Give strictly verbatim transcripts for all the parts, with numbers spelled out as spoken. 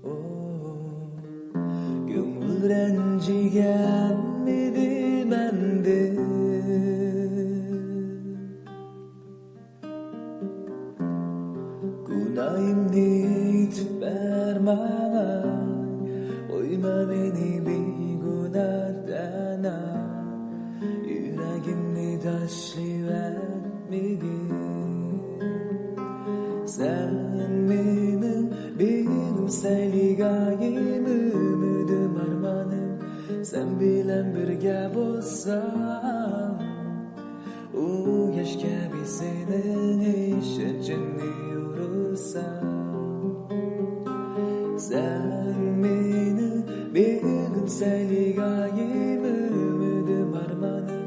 ئۇ كۆڭۈل رەنجىگەنمىدى مەندىن؟ گۇناھىمنى ئېيتىپ بەر ماڭا، قويما مېنى بىگۇناھ دەنا، يۈرىكىمنى تاشلىۋەتمىگىن. سەن مېنىڭ بېغىم، سەيلىگاھىم، ئۈمىدىم، ئارمىنىم، سەن بىلەن بىرگە بولسام، ئۇ ياش كەبى سېنىڭ ئىشەنچىڭنى يورۇتسام. سەن مېنىڭ بېغىم، سەيلىگاھىم، ئۈمىدىم، ئارمىنىم،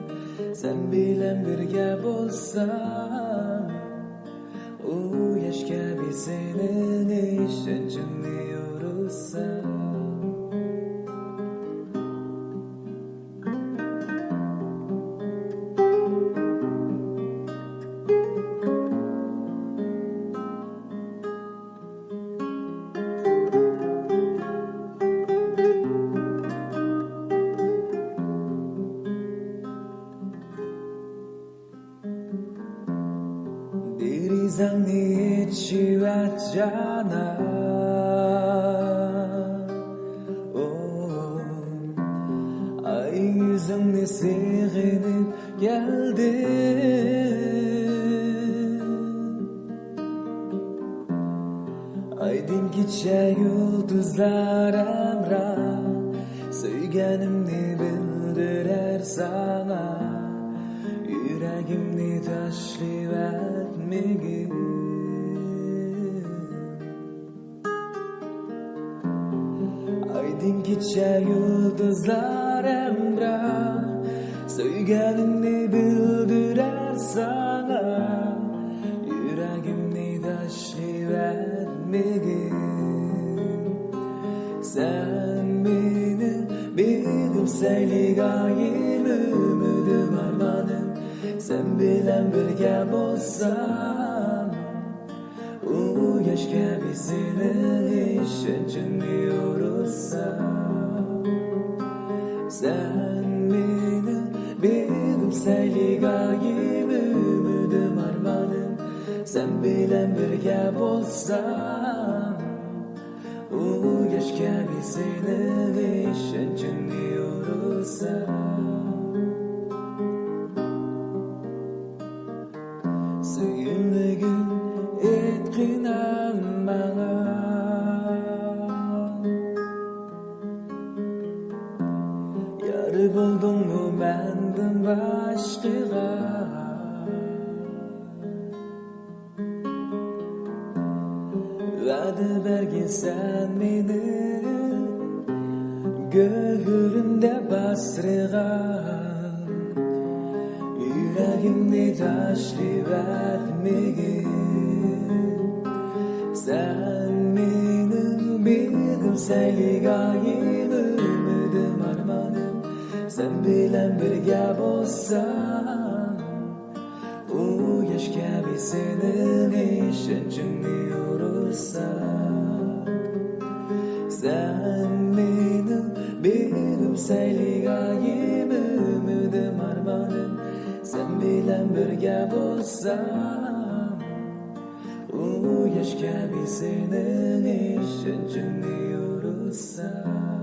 سەن بىلەن بىرگە بولسام، ئۇ ياش كەبى سېنىڭ ئىشەنچىڭنى يورۇتسام. دېرىزەڭنى ئېچىۋەت جانان، ئو، ئاي يۈزۈڭنى سېغىنىپ كەلدىم. ئايدىڭ كېچە يۇلتۇزلار ھەمراھ، سۆيگىنىمنى بىلدۈرەر ساڭا، يۈرىكىمنى تاشلىۋەتمىگىن. ئايدىڭ كېچە يۇلتۇزلار ھەمراھ، سۆيگىنىمنى بىلدۈرەر ساڭا، يۈرىكىمنى تاشلىۋەتمىگىن. سەن مېنىڭ بېغىم، سەيلىگاھىم، ئۈمىدىم، ئارمىنىم، سەن بىلەن بىرگە بولسام، ئۇ ياش كەبى سېنىڭ ئىشەنچىڭنى يورۇتسام. سەن مېنىڭ بېغىم، سەيلىگاھىم، ئۈمىدىم، ئارمىنىم، سەن بىلەن بىرگە بولسام، ئۇ ياش كەبى سېنىڭ ئىشەنچىڭنى يورۇتسام. سۆيۈملۈكۈم، ئېيتقىن ماڭا، يار بولدۇڭمۇ مەندىن باشقىغا؟ ۋەدە بەرگىنسەن مېنىڭ گۆھىرىمدە باسرىغان، يۈرىكىمنى تاشلىۋەتمىگىن. سەن مېنىڭ بېغىم، سەيلىگاھىم، ئۈمىدىم، ئارمىنىم، سەن بىلەن بىرگە بولسام، ئۇ ياش كەبى سېنىڭ ئىشەنچىڭنى يورۇتسام. سەن مېنىڭ بېغىم، سەيلىگاھىم، ئۈمىدىم، ئارمىنىم، سەن بىلەن بىرگە بولسام، ئۇ ياش كەبى سېنىڭ ئىشەنچىڭنى يورۇتسام.